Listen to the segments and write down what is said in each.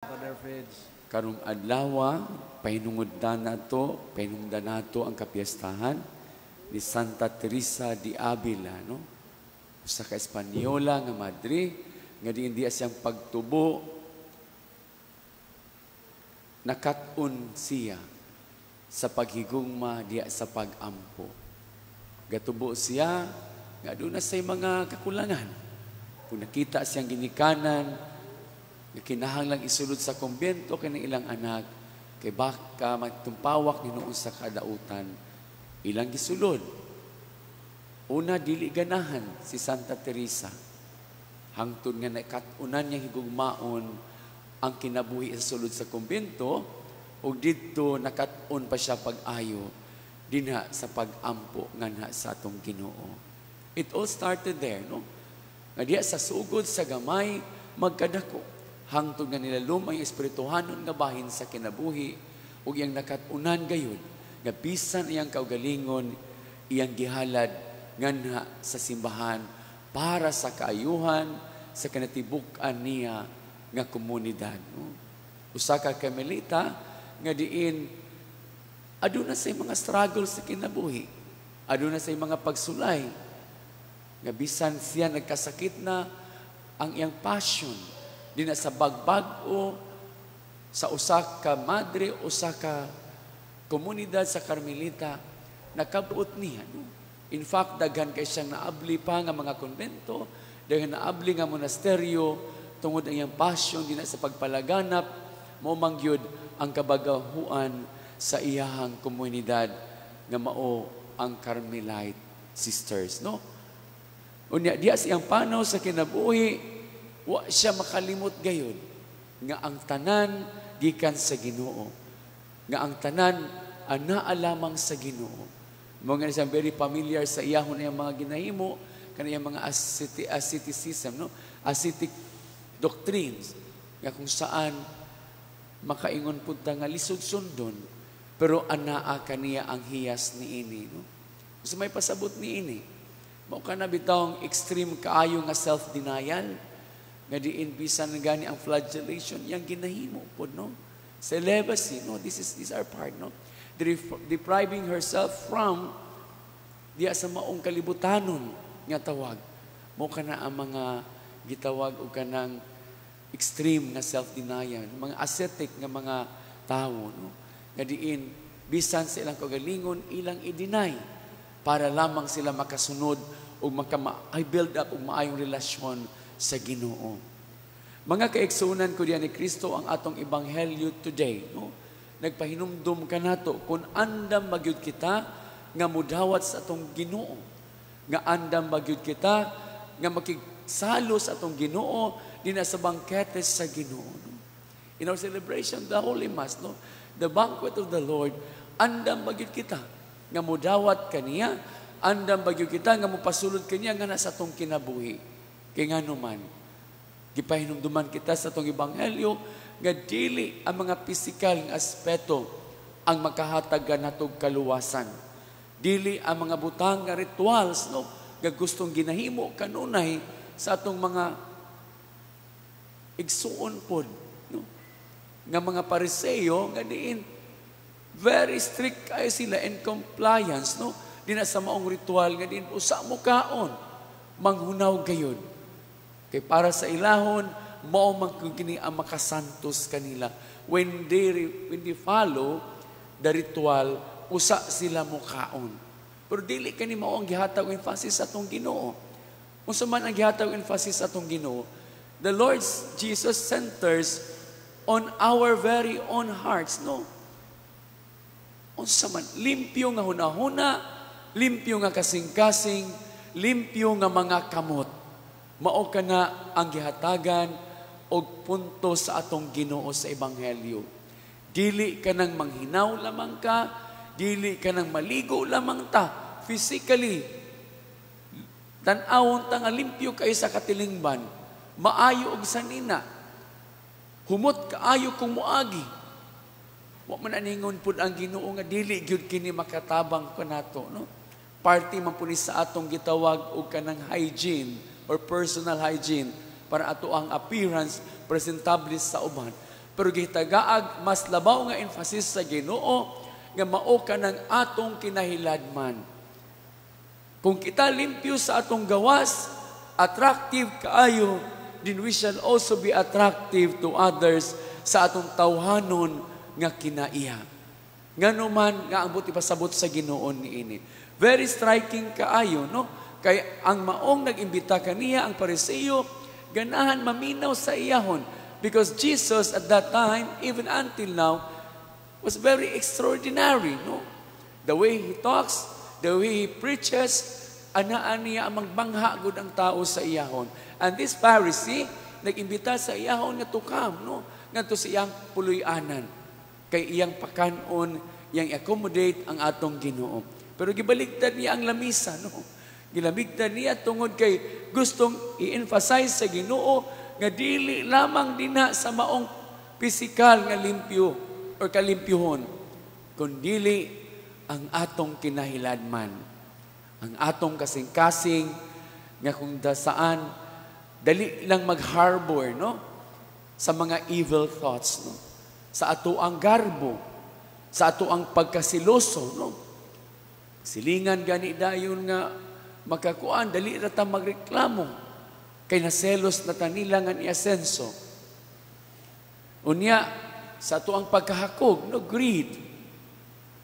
Father Fritz. Karong adlaw, pahinungdan nato, pahinungdan nato ang kapiestahan ni Santa Teresa de Avila, no? Usa ka Espanyola nga madre nga diin diya siyang pagtubo nakat-on siya sa paghigugma diya sa pag-ampo. Gatubo siya nga aduna say mga kakulangan. Kung nakita siyang ginikanan nga kinahanglang isulod sa kumbento kani ilang anak kay baka magtumpawak hinuon sa kadautan, ilang gisulod. Una, dili ganahan si Santa Teresa hangtod nga nakat-unan niya higugmaon ang kinabuhi sa sulod sa kumbento ug didto nakat-on pa siya pag-ayo dinha sa pag-ampo nganha sa atong Ginoo. It all started there, no? Nga diya sa sugod sa gamay magkadako hangtod nga nilalom ang espirituhanon nga bahin sa kinabuhi ug iyang nakat-unan gayud nga bisan iyang kaugalingon, iyang gihalad nganha sa simbahan para sa kaayuhan sa kinatibuk-an niya nga komunidad, no? Usa ka Carmelita nga diin aduna say mga struggle sa kinabuhi, aduna say mga pagsulay nga bisan siya nagkasakit na, ang iyang passion dinha sa bagbag-o sa usa ka madre, usa ka komunidad sa Carmelita, nakabot niya, no? In fact, daghan kay siyang naabli pa nga mga konbento, daghan naabli nga monasteryo tungod ang iyang passion dinha sa pagpalaganap mao man gyud ang kabagahuan sa iyahang komunidad nga mao ang Carmelite Sisters, no? Unya diya sa iyang panaw sa kinabuhi, wa siya makalimot gayud nga ang tanan gikan sa Ginoo, nga ang tanan anaa lamang sa Ginoo. Mao nga siya very familiar sa iyahon iyang mga ginahimo kaniyang mga asceticism, no, ascetic doctrines nga kung saan makaingon pud ta nga lisod sundon, pero anaa kaniya ang hiyas niini, no? So may pasabot niini, mao kana bitawng extreme kaayo nga self-denial nga diin bisan gani ang flagellation yang ginahimo pod, no? Celibacy, no? This is this our part, no? Depriving herself from diya sa maong kalibutanon nga tawag. Mao kana ang mga gitawag og kanang extreme nga self-denial, mga ascetic nga mga tawo, no? Nga diin bisan sa ilang kaugalingon ilang i-deny para lamang sila makasunod ug maka ay build up og maayong relasyon sa Ginoo. Mga kaigsuonan ko diyan ni Kristo, ang atong ebanghelyo today, no? Nagpahinumdum kanato kung andam magyud kita nga mudawat sa atong Ginoo, nga andam magyud kita nga makigsalo sa atong Ginoo dinha sa bangkete sa Ginoo, no? In our celebration, the Holy Mass, no, the banquet of the Lord, andam magyud kita nga mudawat kaniya, andam magyud kita nga mopasulod kaniya nga nasa atong kinabuhi. Kay ngano man, gipahinumduman kita sa atong ebanghelyo nga dili ang mga pisikal nga aspeto ang makahatag kanatog kaluwasan. Dili ang mga butang nga rituals, no, nga gustong ginahimo kanunay sa atong mga igsuon pod, no, nga mga Pariseo nga diin very strict kayo sila in compliance, no, dinha sa maong ritual nga diin usa mo kaon manghunaw gayud kay para sa ilahon mao man kini ang makasantos kanila. When they follow the ritual, usa sila mokaon. Pero dili kani mao ang gihatag og emphasis sa atong Ginoo. Unsa man ang gihatag og emphasis sa atong Ginoo? The Lord Jesus centers on our very own hearts, no? Unsa man? Limpyo nga hunahuna, limpyo nga kasing-kasing, limpyo nga mga kamot. Mao kana ang gihatagan og punto sa atong Ginoo sa ebanghelyo. Dili ka nang manghinaw lamang ka, dili ka nang maligo lamang ta physically. Tan-awon ta nga limpyo kay sa katilingban, maayo og sanina. Humot kaayo kung muagi. Wa man aningon pud ang Ginoo nga dili gyud kini makatabang kanato, no? Party man pud ni sa atong gitawag og kanang hygiene or personal hygiene para ato ang appearance presentable sa uban. Pero Pero gitagaag mas labaw nga emphasis sa Ginoo nga mao kanang atong kinahiladman. Kung kita limpyo sa atong gawas, attractive kaayo, then we shall also be attractive to others sa atong tawhanon nga kinaiya. Ngano man nga ang buot ipasabot sa Ginoo niini? Very striking kaayo, no? Kay ang maong nag-imbita kaniya, ang Pariseo, ganahan maminaw sa iyahon because Jesus at that time, even until now, was very extraordinary, no? The way he talks, the way he preaches, anaan niya ang magbangha gud ang tao sa iyahon. And this Pharisee, nag-imbita sa iyahon nga to come, no? Ngadto sa iyang puloy-anan. Kay iyang pakanon, iyang accommodate ang atong Ginoo. Pero gibaligtad niya ang lamisa, no? Gibaligtad niya tungod kay gustong i-emphasize sa Ginoo nga dili lamang dinha sa maong pisikal nga limpyo or kalimpyuhon, kundili ang atong kinahiladman, ang atong kasing-kasing nga kung da saan dali lang mag-harbor, no, sa mga evil thoughts, no, sa ato ang garbo, sa ato ang pagkasiloso, no. Silingan gani dayon nga makakuan, dali ra ta magreklamo kay naselos na ta nila nga ni-asenso. Unya sa ato ang pagkahakog, no, greed.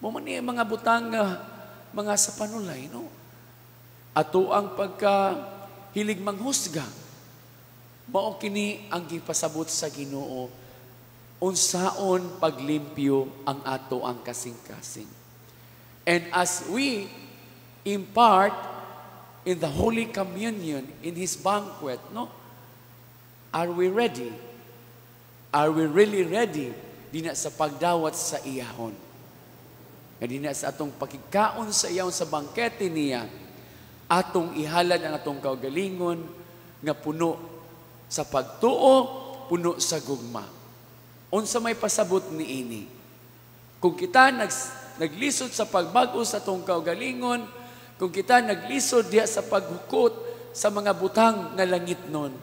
Mao man ni mga butang nga mga sa panulay, no. Ato ang pagka hilig manghusga. Mao kini ang gipasabot sa Ginoo unsaon paglimpyo ang ato ang kasing-kasing. And as we impart in the Holy Communion, in His banquet, no? Are we ready? Are we really ready dina sa pagdawat sa iyahon? Nga dina sa atong pakigkaon sa iyahon sa bangkete niya, atong ihalad ang atong kaugalingon nga puno sa pagtuo, puno sa gugma. Unsa may pasabot niini? Kung kita naglisod sa pagbag-o sa atong kaugalingon, kung kita naglisod diha sa paghukot sa mga butang nga langit nun,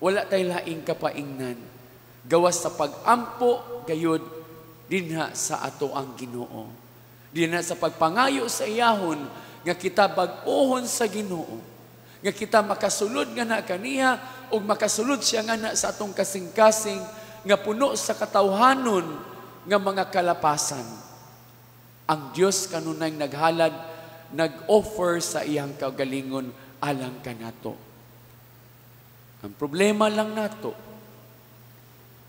wala tay laing kapaingnan. Gawas sa pag-ampo gayud dinha sa ato ang Ginoo. Dinha sa pagpangayo sa iyahon nga kita bag-ohon sa Ginoo. Nga kita makasulod nga na kaniya ug makasulod siya nga na sa atong kasing-kasing nga puno sa katawhanon nga mga kalapasan. Ang Dios kanunay naghalad, nag-offer sa iyang kaugalingon alang kanato. Ang problema lang nato,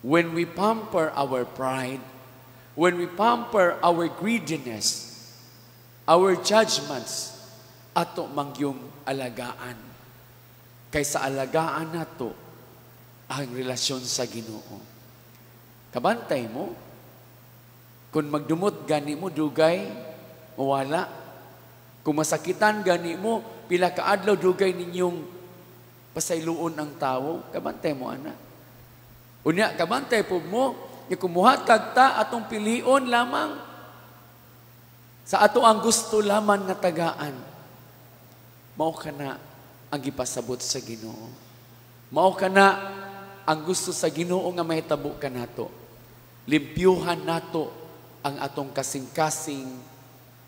when we pamper our pride, when we pamper our greediness, our judgments, ato mangyong alagaan. Kaysa alagaan nato ang relasyon sa Ginoo. Kabantay mo, kung magdumot gani mo, dugay, mawala. Kung masakitan gani mo, pila ka adlaw dugay ninyong pasayloon ang tawo, kabantay mo, ana. Unya, kabantay po mo, nga kumuhatag ta atong pilion lamang sa ato ang gusto lamang nga tagaan. Mao kana ang gipasabot sa Ginoo. Mao kana ang gusto sa Ginoo nga mahitabo kanato. Limpyuhan nato ang atong kasing-kasing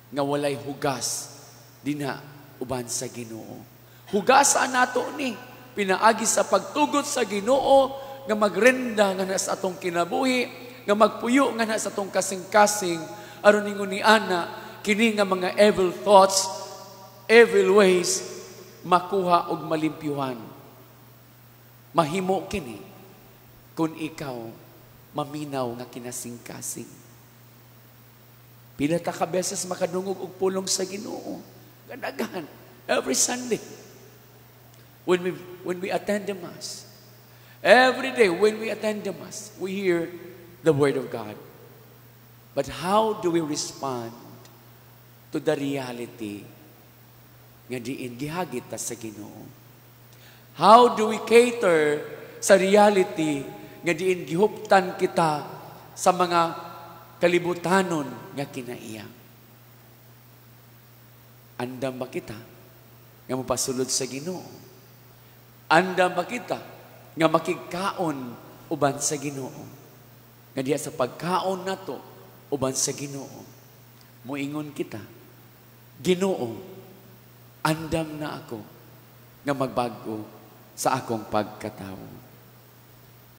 nga walay hugas dinha uban sa Ginoo. Hugasan nato ni pinaagi sa pagtugot sa Ginoo nga magrenda nga na sa atong kinabuhi, nga magpuyo nga na sa atong kasing-kasing aron ningon ni ana kini nga mga evil thoughts, evil ways makuha og malimpyuhan. Mahimo kini kung ikaw maminaw nga kinasing-kasing. Pila ta ka beses makadungog og pulong sa Ginoo? Kadaghan every Sunday. When we attend the Mass. Every day when we attend the Mass, we hear the Word of God. But how do we respond to the reality nga diin gihagit ta sa Ginoo? How do we cater sa reality nga diin gihuptan kita sa mga kalibutanon nga kinaiya? Andam ba kita nga mopasulod sa Ginoo? Andam ba kita nga makigkaon uban sa Ginoo? Nga diya sa pagkaon nato uban sa Ginoo, muingon kita, "Ginoo, andam na ako nga magbago sa akong pagkatawo."